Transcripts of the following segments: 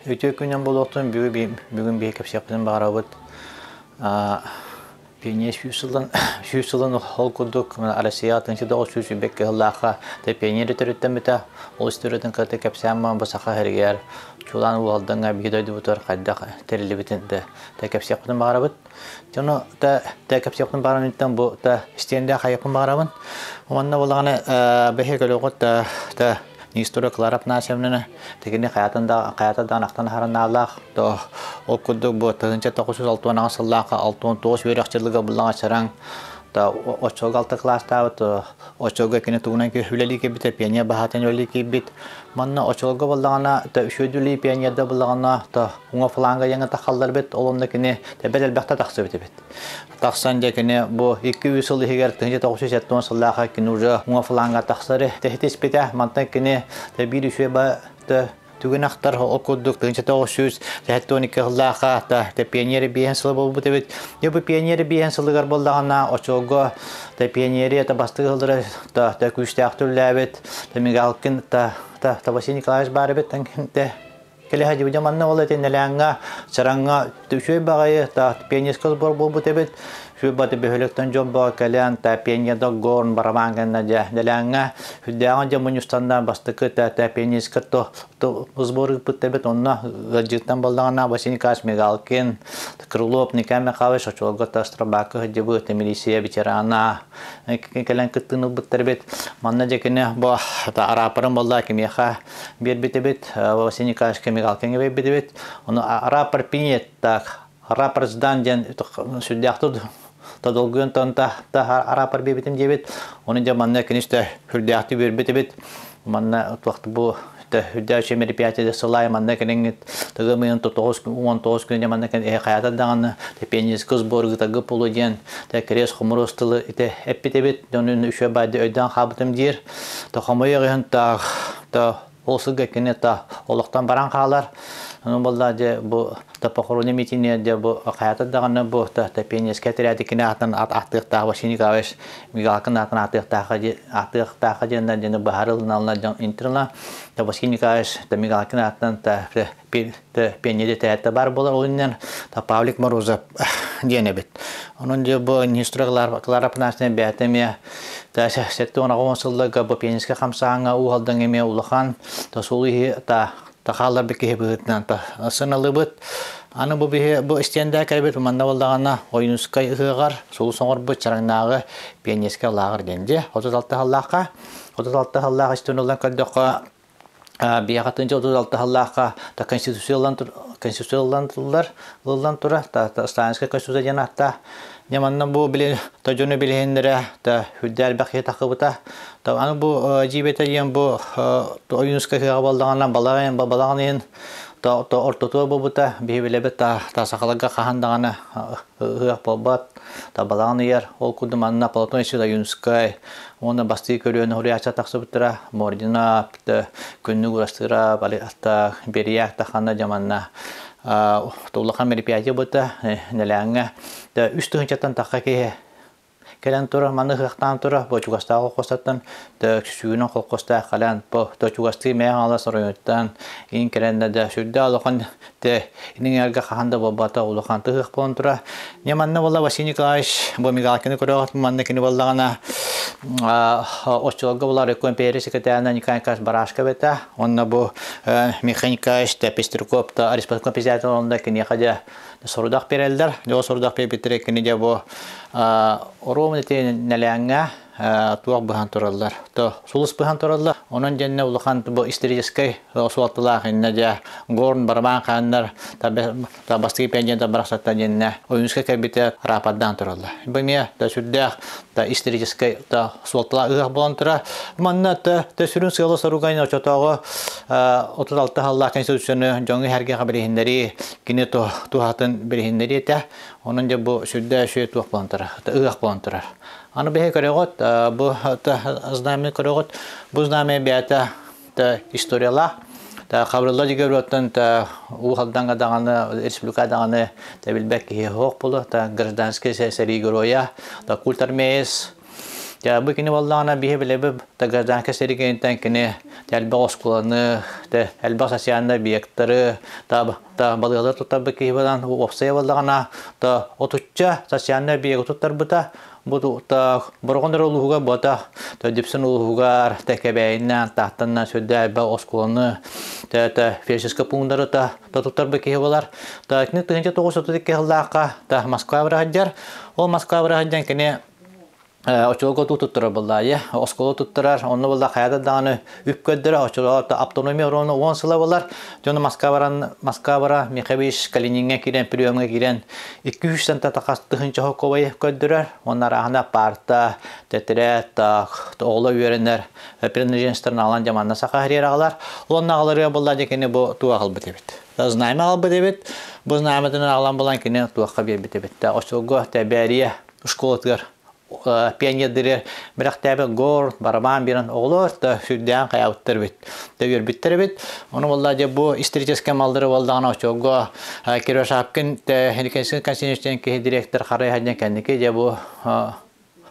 Үтүө күнүн буолуохтун бүгүн биһи кэпсиэхпитин баҕарабыт. Пионер 100 сылын ол курдук Россия 1921 сыллаахха пионер төрүттэммитэ. Ол историятын кытта кэпсээн бу саха сиригэр чулаан Уус Алдаҥҥа биһиги дойдубутугар хайдах тэриллибитин да кэпсиэхпитин баҕарабыт. Дьону да кэпсиэхпин баҕарабын бу да истиэндэ хайыахпын баҕарабын. Уонна буоллаҕына бэһи көрөҕүт да Несторова Клара Афанасьевнаны тигини хаятын да хаята да анахтан харанаалаах то ол курдук бу 1968 сыллаахха 69 үөрэх дьылыга буллаҕа чараҥ та оччолго алта кылаастаабыт оччолго кини тугунан үлэлии кэлбитэ пионер баһаатын үлэлии киирбит манна оччолго буоллаҕына та үчүгэй пионерда буллаҕына та уҥа фланга яҥа тахаллар бит ол онно кини тэбэл элбэхтэ тахсыбыт эбит тахсан дьэ кини бу 2-3 сыл иһигэр 1970 сыллаахха кини уже уҥа фланга тахсары тэһитиспитэ мантан кини биир үчүгэй ба түгэн ахтар ол курдук 1972 сыллаахха та пионер биэһэн сыла буолбут эбит. Дьэ бу пионер биэһэн сылыгар буоллаҕына очолго та пионерия та бастыгы сылдара та та күүстээх түллээбит та Мигалкин та та Василий Николаевич баар эбит та кэлэ дьэ манна ол этин нэлээҥҥэ чараҥҥа үчүгэй баҕайы та пионерскай сбор буолбут эбит үчүгэй баты бөһүөлэктэн дьон баа кэлэн та пионерда горн барабан гэннэ дьэ нэлээҥҥэ үрдээҕин дьэ мунньустанна бастакы та та пионерскай то сбор ыыппыт эбит онно ыалдьыттан буоллаҕына Василий Николаевич Мигалкин, Крылов Николай Михайлович очолго та Страбака сылдьыбыт милиция ветерана кэлэн кыттыыны ылбыттар эбит манна дьэ кини бу араапарын буолла кимиэхэ биэрбит эбит Василий Николаевич Мигалкиҥҥа биэрбит эбит ону рапорт принят так рапорт сдан диэн сүрдээхтик долгуйан та рапорт биэрбитим диэбит ону дьэ манна кинистэ сүрдээхтик биэрбит эбит манна туохта бу үрдээчи мероприятие сылай манна кэлиҥҥит тыгымыйын 19 күнэ манна кэн хаята даҕаны пионерскай сбор гытагы полу диэн те крест хомурус тылы ите эппит эбит дьонун үчү байды өйдөөн хаабытым диир то хомойох иһин та та ол сылга кини та олохтон баран хаалар ону буолла дьэ бу та похороны митине дьэ бу хаята даҕаны бу та пионерскай отряды кини аатын аттыахтаах Василий Николаевич Мигалкин аатын атыахтааха диэннэр дьэни быһаарылыналла дьон интерла та Василий Николаевич та Мигалкин аатынан та пионер этээттэ бар буолар ол иннен та Павлик Морозов диэн эбит. Онон дьэ бу Нестор Клара Афанасьевна бэйэтэ эмиэ та 78 сылларга бу пионерскай хамсааҥҥа Уус Алдаҥҥа эмиэ улахан та суол иһи та тахаалар киһи быһыытынан та сыналыбыт. Аны бу биһи бу истиэндээ кэлбит манна буоллаҕына Ойуунускай ыһыаҕар сулус оҥорбут Чараҥнааҕы пионерскай лааҕыр диэн дьэ 36 сыллаахха 36 сыллаах истиэн ылан көрдөххө биэҕэ тыынча 36 сыллаахха та конституция конституция ыллан ыллан тура та Сталинскай конституция диэн ааттаах дьэ манна бу били тожону билиһиннэрэ та үрдэ элбэх киһи тахыбыта та аны бу дьиибэтэ диэн бу Ойуунускай ыһыаҕа буоллаҕына балаҕан балаҕан иһин то ортотугар буолбута биһи билэбит та та сахаларга хаһан даҕаны ыһыах буолбат та балаҕан ыйар ол курдук манна Платон Ильич Ойуунускай уонна бастыы көлүөнэ суруйааччы тахсыбыттара Мордина күннүк Урастыыра та Берияк таханна дьэ манна улахан мероприятие буолта нэлээҥҥэ 3000-тан тахха киһи кэлэн турар маны ыһыахтаан турар бу чугастааҕы холкуостартан сүүнэн холкуостаах кэлэн бу чугастыы Мэҥэ Хаҥалас оройуоттан иин кэлэннэ да сүрдээх улахан те иниҥэргэ хаһан да буолбата улахан ыһыах буолан турар не манна буолла Василий Николаевич бу Мигалкины көрөҕүт манна кини буоллаҕына оччолорго булар райком секретарына Николай Николаевич Барашков этэ онно бу Михаил Николаевич Пестряков та республика председатель онно киниэхэ дьэ сорудах биэрэллэр. Дьэ сорудах биэрбиттэрэ кини дьэ бу оруом ити нэлээҥҥэ туох быһан тураллар. То сулус быһан тураллар. Онон дьэннэ улахан бу историческай суолталаах иннэ дьэ горн барабан хааннар та бастыгы пианьер барахсаттан дьэннэ Ойуунускай кэлбитэ рапордаан тураллар. Бу эмиэ да сүрдээх да историческай да суолталаах ыһыах буолан турар. Манна та сүрүн сыала соругайын очотооҕу 36 сыллаах конституцияны дьоҥҥо сэргэҕэ билиһиннэрии кини туһатын билиһиннэрии этэ. Онон дьэ бу сүрдээх үчүгэй туох буолан турар, ыһыах буолан турар. Аны биһи көрөҕүт, бу знамя көрөҕүт, бу знамя бэйэтэ историялаах. Хабырылла дьигеруоттан Уус Алдаҥҥа даҕаны, республика даҕаны да билбэт киһи суох буолуо. Гражданскай сэрии геройа, культ армеец. Дьэ, бу кини буоллаҕына биһи билэбит гражданка сэригэнтэн кини элбэх оскуоланы, элбэх социальный объекттары, та балыгалар туттарбыт киһи буолан уопсайа буоллаҕына, та отучча социальный объегы туттарбыта. Бу та Бороҕон эрэ улууһугар буота, та Дүпсүн улууһугар, та Кэбээйинэн, Тааттаннан сүрдээх элбэх оскуоланы, та та фельдшерскэй пууннары та та туттарбыт киһи буолар. Та кини 1932 сыллаахха та Москва быраһадьар. Ол Москва быраһадьан кини очолго туу туттарар буоллаайы оскуола туттарар онно буолла хайа даҕаны үп көрдөрө очолго автономия уруона 10 сыла болар дьону Москва баран Москва бара Михевич Калиниҥҥа киирэн приемҥа киирэн 200 тахас тыһынча хоккобай көрдөрөр онно араһына парта тэтэрээт оҕолор үөрэнэр принадлежностарын аҕалан дьаманна саха хириэр аҕалар онно аҕаларыга буолла дьэ кини бу туох аҕалбыт эбит знамя аҕалбыт эбит бу знамятын аҕалан булан кини туохха биэрбит эбит очолго тэбээрийэ школатыгар пионердары бэлэхтээбит гор, барабан биэрэн оҕолор да сүрдээн хайаабыттар эбит. Да үөрбүттэр эбит. Ону буолла дьэ бу историческай маллары буоллаҕына оччолорго Кирвашапкин Хеникенсин Константинович киһи директор харай хадьан кэнники дьэ бу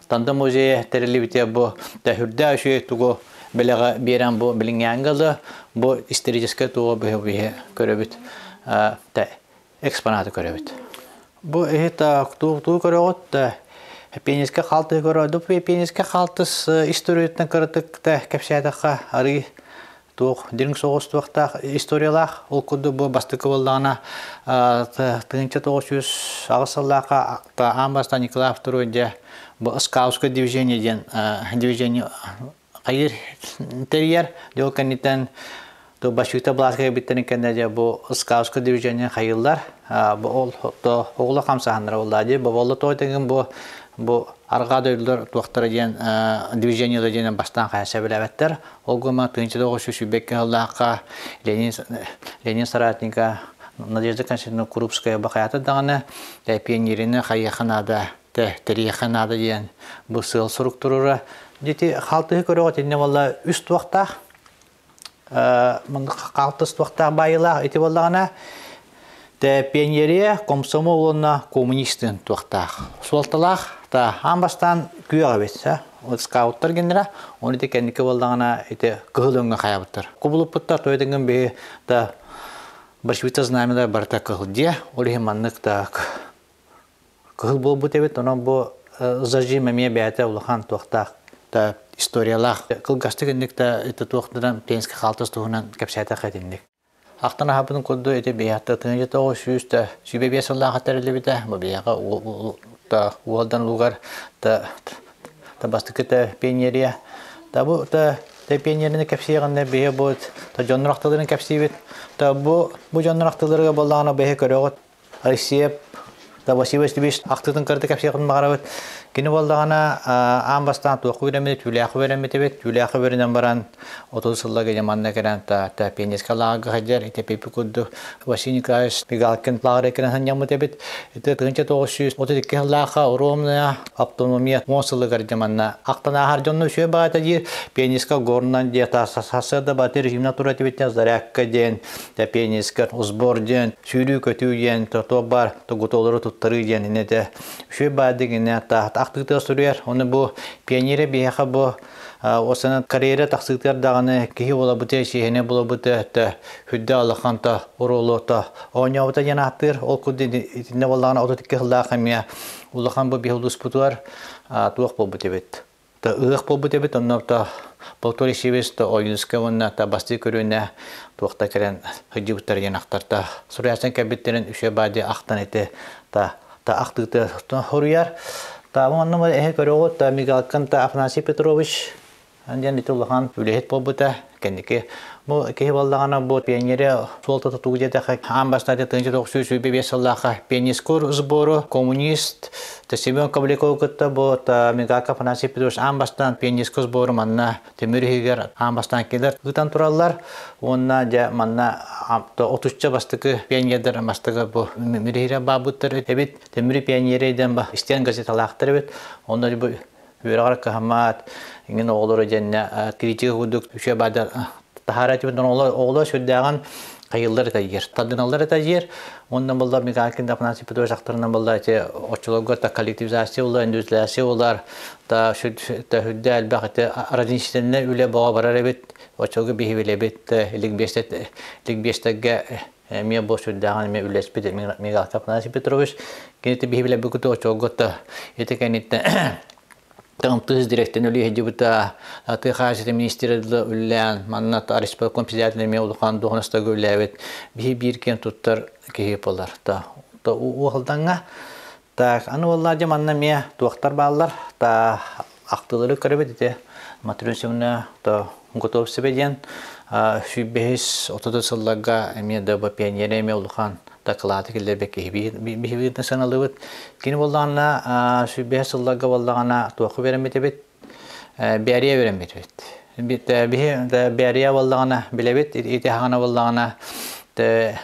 Танда музейа тэриллибитэ бу да үрдээх үчүгэй тугу бэлэҕэ биэрэн бу билиҥҥээҥҥэ дылы бу историческай тугу биһи көрөбүт экспонаты көрөбүт. Бу иһит тугу көрөҕүт да пианистка хаалтыһы көрөөдүк пианистка хаалтыс историятынан кыратык да кэпсээтэххэ арыы туох дириҥ соҕус туохтаах историялаах ол курдук бу бастакы буоллаҕына 1908 сыллаахха аан бастаан Николай II дьэ бу скаутское движение диэн движение хайыр тэрийэр дьэ ол кэнниттэн Башюта былааска кэлбиттэрин кэннэ дьэ бу скаутское движение хайыллар бу ол оҕолор хамсааһыннара буолла дии боболло той тыгын бу бу арҕаа дойдулар туохтара диэн движениелар диэн бастаан хайа сөбүлээбэттэр ол гыма 1922 сыллаахха Ленин Ленин соратника Надежда Константиновна Крупская бахаята даҕаны пионерины хайыаха наада тэрийиэххэ наада диэн бу сыал сурук турура. Дити халтыһы көрөҕүт иннэ буолла үс туохтаах халтыс туохтаах баайылаах ити буоллаҕына те пионерия комсомол уонна коммунистын туохтаах суолталаах та аан бастаан күөх эбит скауттар геннера оны ити кэнники буоллаҕына ити кыһыл өҥҥө хайабыттар кубулуппуттар тойдыҥын биһи та большевита знамена барыта кыһыл дьиэ ол иһин маннык так Кыһыл буолбут эбит, онон бу зажим эмиэ бэйэтэ улахан туохтаах да историялаах. Кылгастык инник да ити туохтанан пенсия хаалтыс туһунан кэпсээтэх этинник. Ахтан аһабытын курдук ити биһиэхэ 1900 да 105 сыллааха тэриллибитэ. Бу биһиэхэ да уолдан лугар да да бастакы да пионерия. Да бу да да пионерини кэпсиэҕиннэ биһи бу да дьоннор ахтыларын кэпсиибит. Да бу бу дьоннор ахтыларыга буоллаҕына биһи көрөҕүт Алексеев да Василий Васильевич ахтыытын кырды кэпсиэхпин баҕарабыт. Кини буоллаҕына аан бастаан туохха үөрэммит, түүлээххэ үөрэммит эбит. Түүлээххэ үөрэнэн баран 30 сылларга дьэ манна кэлэн та та пионерскай лааҕырга сылдьар итепипи курдук Василий Николаевич Мигалкин лааҕырга кэлэн сынньаммыт эбит. Ити 1932 сыллаахха Ромная автономия 10 сылыгар дьэ манна ахтан ааһар дьонно үчүгэй баҕайыта диир. Пионерскай горнан диэ сарсыарда баты режимна тура этибиттэн зарядка диэн пионерскай сбор диэн сүүрүү-көтүү диэн туох баар тугутуолары туттарыы диэн инэтэ үчүгэй баардык инэ ахтыытыгар суруйар. Оны бу пионерия биһиэхэ бу осанан карьера тахсыытыгар даҕаны киһи буолабыта, чиэһинэ буолабыта хүрдэ алаханта оруолуота оонньообута диэн ааттыыр. Ол курдук итиннэ буоллаҕына 32 сыллаах эмиэ улахан бу биһи улууспутугар туох буолбут эбит. Та ыһыах буолбут эбит, онно та Полторий Сивец, та Ойуунускай уонна та бастыы көрүнэ туохта кэлэн сылдьыбыттар диэн ахтар. Суруйааччы кэлбиттэрин үчүгэй баадьы ахтан ити та та ахтыыта хоруйар. Та онно эһэ көрөҕүт та Мигалкин та Афанасий Петрович диэн ити улахан үлэһит буолбута кэнники бу киһи буоллаҕына бу пионерия суолтата тугу диэтэххэ аан бастаан 1925 сыллаахха пионерскай сбору коммунист Семен Ковлекову кытта бу Мигалка Афанасий Петрович аан бастаан пионерскай сбору манна Тимир иһигэр аан бастаан кэлэр ыытан тураллар уонна дьэ манна отучча бастакы пионердар бастакы бу Мириһирэ баабыттар эбит Тимири пионерия диэн ба истиэн газеталаахтар эбит онно бу үөрэҕэр кыһаммат иҥин оҕолору дьэннэ критика курдук үчүгэй баада Таһаара этибит оҕолор сүрдээҕин хайыллар этэ тардыналлар этэ диир. Онно булла Мигалкин Афанасий Петрович ахтарынан булла эти оччолорго та коллективизация була, индустриализация булар, та хүрдэ элбэх эти разничительнай үлэ боҕо барар эбит. Оччолорго биһи билэбит ликбиэстэргэ эмиэ бу сүрдээҕин эмиэ үлэспит Мигалкин Афанасий Петрович. Кинити биһи билэбит оччолорго та ити кэнниттэн Тымтыыс директор үлэ сылдьыбыта, тыа хаһаайыстыбатын министрэ үлэлээн, манна республика председателэ эмиэ улахан дуоһунастарга үлэлээбит биһи биир киэн туттар киһи буолар. Та уоһалдаҥҥа так аны буоллаа дьэ манна эмиэ туохтар бааллар та ахтыылары көрөбүт ити Матрюсевна то Готовцева диэн 105 30 сылларга эмиэ да пионер эмиэ улахан дакылааты киллэрбэт киһи биһибитин сыаналыыбыт. Кини буоллаҕына 105 сылларга буоллаҕына туохха үөрэммитибит? Бээрийэ үөрэммитибит. Биһи бээрийэ буоллаҕына билэбит, ити хаҕана буоллаҕына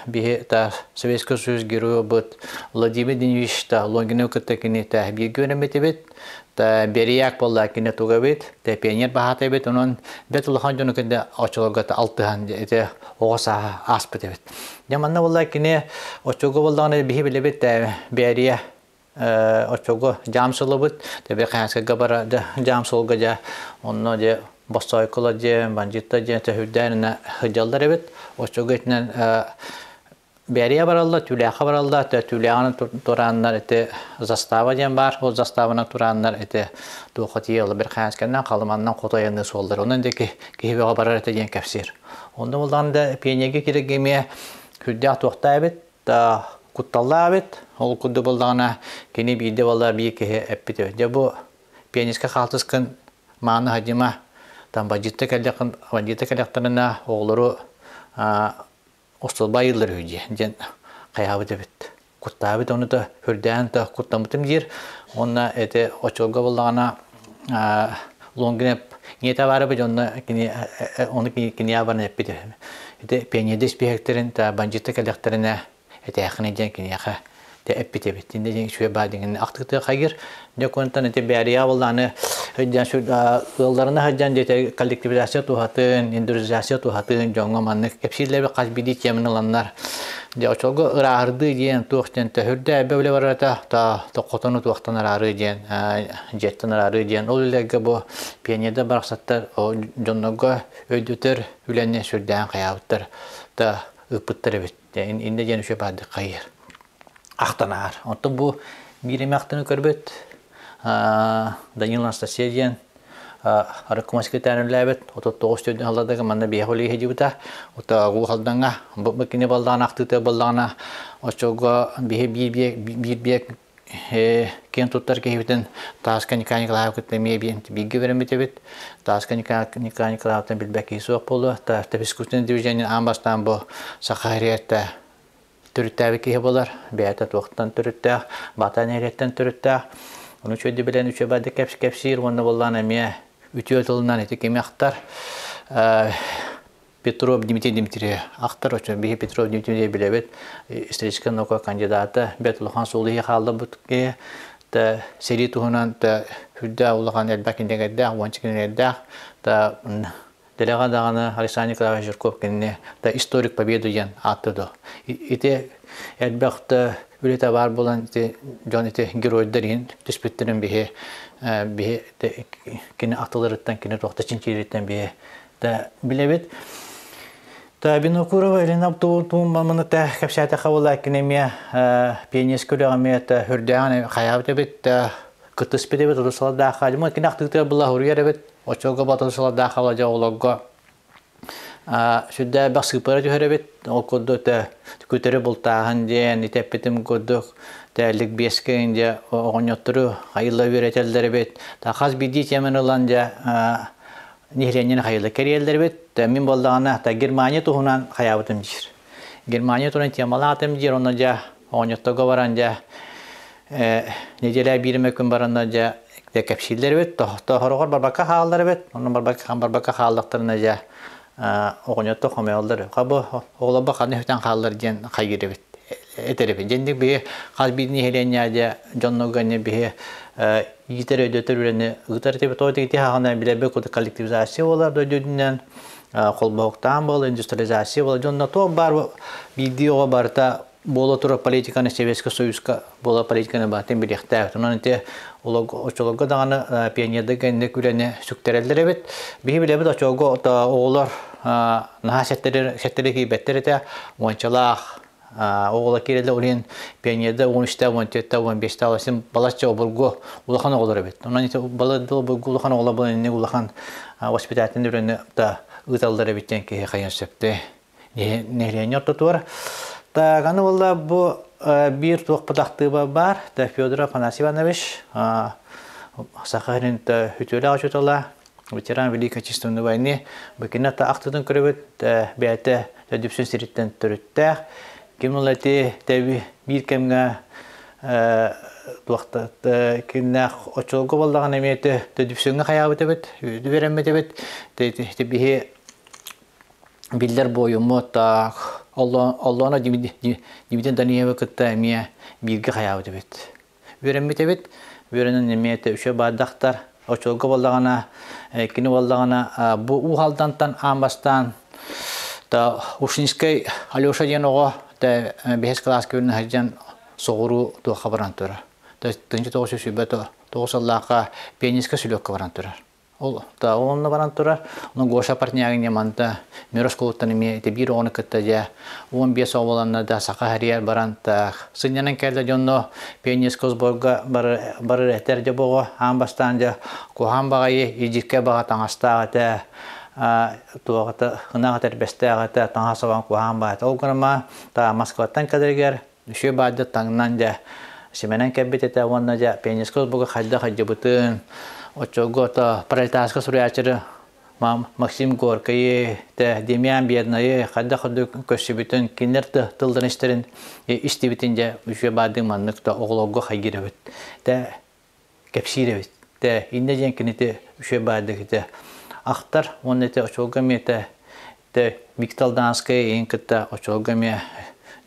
биһи та Советский Союз геройбут Владимир Денисович та Лонгинов кытта кини та бииргэ үөрэммитибит. Та Берияк буолла кини туга эбит, та пионер баһаата эбит, онон бэт улахан дьону кэнде очолорго алтыһан ити оҕо сааһа ааспыт эбит. Дьэ манна буолла кини оччолорго буоллаҕына биһи билэбит Бээрийэ оччолорго дьаам сылыбыт, тэбэ Хаянскайга бара дьаам сылга дьэ онно дьэ Боссоойколор дьэ бандьыттар дьэ төһүрдээн сылдьаллар эбит. Оччолорго итинэн Бээрийэ бараллар, Түүлээххэ бараллар, Түүлээҕинэн турааннар ити застава диэн баар, ол заставанан турааннар ити туохха тиийэ бир Хаянскайынан Халыманнан хоту айанныы суоллар. Онон диэки киһи бөҕө барар этэ диэн кэпсиир. Онно буоллаҕына да пионерга киирэргэ эмиэ күрдээх туохтаа эбит, да кутталлаах эбит. Ол курдук буоллаҕына кини биирдэ буолла биир киһи эппит эбит. Дьэ бу пианистка хаалтыскын мааны хадьыма там бандьыытта кэллэххин бандьыытта кэллэхтэринэ оҕолору остуолба айыыллар үһү дии диэн хайаабыт эбит. Куттаабыт ону да үрдээн да куттаммытым диир. Уонна эти очолго буоллаҕына Лонгинеп ийэтэ баар эбит онно кини ону кини абаран эппит ити пионердыы испииһэктэрин та бандьыытта кэллэхтэринэ этээххинэ диэн киниэхэ те эппит эбит. Инде диэн үчүгэй баа диэн ахтыытыга хайгыр. Дьэ контан ити бээрийэ буоллааны сылдьан ыалларына сылдьан дьэ коллективизация туһатын, индустриализация туһатын дьоҥҥо маннык кэпсииллэри хас биирдии теманы ыланнар дьэ очолго ырааһырдыы диэн туох диэн төһүрдэ эбэ үлэ барарата та тоххотону туохтан араарыы диэн дьиэттэн араарыы диэн ол үлэлэргэ бу пионердар барахсаттар дьоннорго өйдөтөр үлэни сүрдээн хайаабыттар та ыыппыттар эбит. Иннэ диэн үчүгэй баардык хайыр. Ахтанаар. Оттон бу биир эмэ ахтаны көрбүт Данил Анастасия диэн арыккыма секретарь үлээбит 39 төрдүн халладага манна биэхэ үлэ иһдибита ута халданга бу кини балдаан ахтыыта балдаана оччого биһи биир биир биэк киэн туттар киһибитин Тааска Николай Николаев кытта эмиэ бииргэ үөрэммит эбит. Тааска Николай Николаевтан билбэт киһи суох буолуо. Физкультурное движение аан бастаан бу Саха сириттэ төрүттээбит киһи буолар. Бэйэтэ туохтан төрүттээх, Баатаан нэһилиэктэн төрүттээх. Ону үчүгэйдик билэн үчүгэй баайдык кэпсиир уонна буоллаан эмиэ үтүө тылынан ити кими ахтар Петров Дмитрий Дмитриевич ахтар очон биһи Петров Дмитрий билэбит историческай наука кандидата бэт улахан суол иһи хаалларбыт киһи та сэрии туһунан та үрдээх улахан элбэх кинигэрдээх уонча кинигэрдээх та дэлэҕэ даҕаны Александр Николаевич Жирков кинини та историк победы диэн ааттыды ити элбэх да үлэтэ баар буолан ити дьон ити геройдар иһин түспүттэрин биһи биһи кини атыларыттан кини туохта чинчиириттэн биһи да билэбит. Та Винокурова Елена Тууммамыны та кэпсээтэхэ буолла кини эмиэ пионерскай үлэҕэ эмиэ та үрдээн хайаабыт эбит кыттыспыт эбит урусалардаахха дьэ кини ахтыытыгар була суруйар эбит оччолорго батыл салардаахха була дьэ оҕолорго сүрдээх элбэх сыыппара түһэр эбит ол курдук күтэрү бултааһын диэн итеппитим курдук тээлик биэскэ дьэ оҕонньоттору хайылла үөрэтэллэр эбит та хас биирдии теманы ылан дьэ нэһилиэнньэни хайыла кэрийэллэрбит. Мин буоллаҕына та Германия туһунан хайаабытым диир. Германия туһунан темалаатым диир, онно дьэ оҕонньотторго баран дьэ неделя биир эмэ күн баранна дьэ кэпсииллэр эбит, тоһороҕор барбакка хааллар эбит, онно барбакка барбакка хааллахтарына дьэ оҕонньоттор хомойоллор. Хабы оҕолорбо ханна үтэн хааллар диэн хайгыыр эбит. Этэр эбит. Дьэнник биһи хас биир нэһилиэнньэ дьэ дьоннорго биһи иитэр өйдөтөр үлэни ыытар этибит. Ол ити хаҕана билэрбит курдук коллективизация буолар дойду үрдүнэн. Холбоһуктаан буол, индустриализация буол, дьонно туох баар биирдии оҕо барыта буола турар политиканы Советский Союзка буола политиканы баатын билиэхтээх. Онон ити очолорго даҕаны пионердар инник үлэни сүктэрэллэр эбит. Биһи билэбит очолго оҕолор наһаа сэттэри киирбэттэр этэ. Уончалаах оҕолор киирэллэр ол пионердар 13-тэ, 14-тэ, 15-тэ аласым балачча обургу улахан оҕолор эбит. Онон ити балачча обургу улахан оҕолор буолан инник улахан воспитательный үлэни да ыыталлар эбит диэн киһи хайан сөптөө. Нэһилиэнньэ ортотугар. Так, аны буолла бу биир туохпут ахтыыба баар. Федор Афанасий Иванович, Саха сирин үтүөлээх учуутала, ветеран Великой Отечественной войны. Бу кинэ ахтытын көрөбүт, бэйэтэ Дүпсүн сириттэн төрүттээх. Ким ол эти тэби биир кэмҥэ туохта киннээх оччолорго буоллаҕына эмиэ Дүпсүҥҥэ хайаабыт эбит, үөрэммит эбит. Биһи биллэр буойуммут так Оллоона Дмитрий Даниловы кытта эмиэ бииргэ хайаабыт эбит. Үөрэммит эбит. Үөрэнэн эмиэ үчүгэй баардахтар. Оччолорго буоллаҕына, кини буоллаҕына бу Уу Алдантан аан бастаан та Ушинскай Алеша диэн оҕо та бэһис кылааска үөрэнэ сылдьан соҕуруу туохха баран турар. 1929 сыллаахха пианистка сүлүөккэ баран турар. Ол да онно баран турар. Ону Гоша Портнягин манта Мир оскуолаттан эмиэ ити биир оҕону кытта дьэ 15 оҕо буоланна да саха хэрийэр баран таах сынньанан кэллэ дьонно пионерскай сборга барар этэр дьэ боҕо аан бастаан дьэ куһаан баҕайы идьиккэ баҕа таҥастаах этэ туоҕата ынах этэрбэстээх этэ таҥас сабан куһаан баҕа ол гыныма та Москваттан кэлэригэр үчүгэй баардыр таҥнан дьэ симэнэн кэлбит этэ уонна дьэ пионерскай сборга хайдах сылдьыбытын оччолорго то пролетарскай суруйааччылары Максим Горькайы, Демьян Беднайы хайдах курдук көрсүбүтүн, кинилэр тылларын истэрин истибитин дьэ үчүгэй баардыы маннык да оҕолорго хайгыыр эбит. Тэ кэпсиир эбит. Тэ иннэ диэн кинити үчүгэй баардык ити ахтар уонна ити оччолорго эмиэ тэ тэ Виктор Алданскай иһин кытта оччолорго эмиэ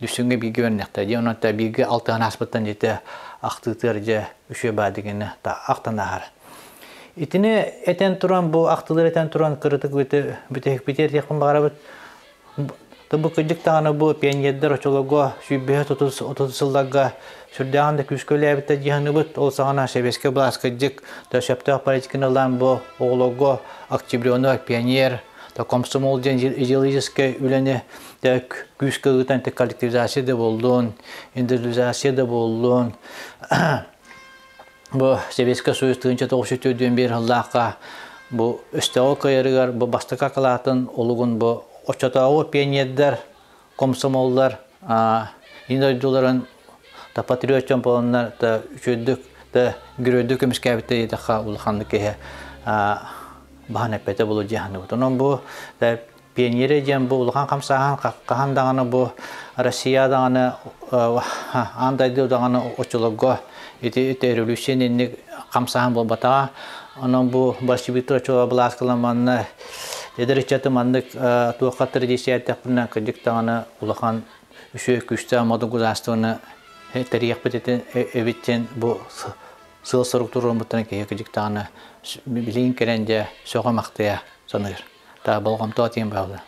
Дүссүҥҥэ бииргэ үөрэннэхтэр дии онон тэ бииргэ алтыһан ааспыттан дьэ ахтыытыгар дьэ үчүгэй баардыгына та ахтан ааһар. Итини этэн туран бу ахтылар этэн туран кырытык бүтэһикпитигэр диэхпин баҕарабыт. Бу кырдьык даҕаны бу пионердар очолорго сүүрбэһэ отут сылларга сүрдээҕин да күүскэ үлэлээбиттэр дии саныыбыт. Ол саҕана сэбиэскэй былаас кырдьык да сөптөөх политиканы ылан бу оҕолорго октябренок, пионер, да комсомол диэн идеологическай үлэни да күүскэ ыытан коллективизация да буоллун, индивидуализация да буоллун бу Сэбиэскэй Союз 1941 сыллаахха бу өстөөҕү кыайарыгар бу бастакы акылаатын олугун бу оччотооҕу пионердар, комсомоллар ин дойдуларын да патриот дьон буоланнар да үчүгэйдик да геройдуу көмүскээбиттэр диэтэххэ улаханнык киһи баһан эппэтэ буолуо дии саныыбыт. Онон бу Пионерия диэн бу улахан хамсааһын хаһан даҕаны бу Россия даҕаны аан дойду даҕаны оччолорго ити ити революция инник хамсааһын буолбатаҕа. Онон бу большевиктар оччолор былааскалар манна эдэр ыччаты маннык туохха традиция эттэхпинэ кырдьык даҕаны улахан үчүгэй күүстээх модун государствоны тэрийиэхпит эбит диэн бу сыал-сорук туруоруммуттарын киһи кырдьык даҕаны билигин кэлэн дьэ сөҕө-махтайа саныыр. Та болҕомто тиийэн баалла.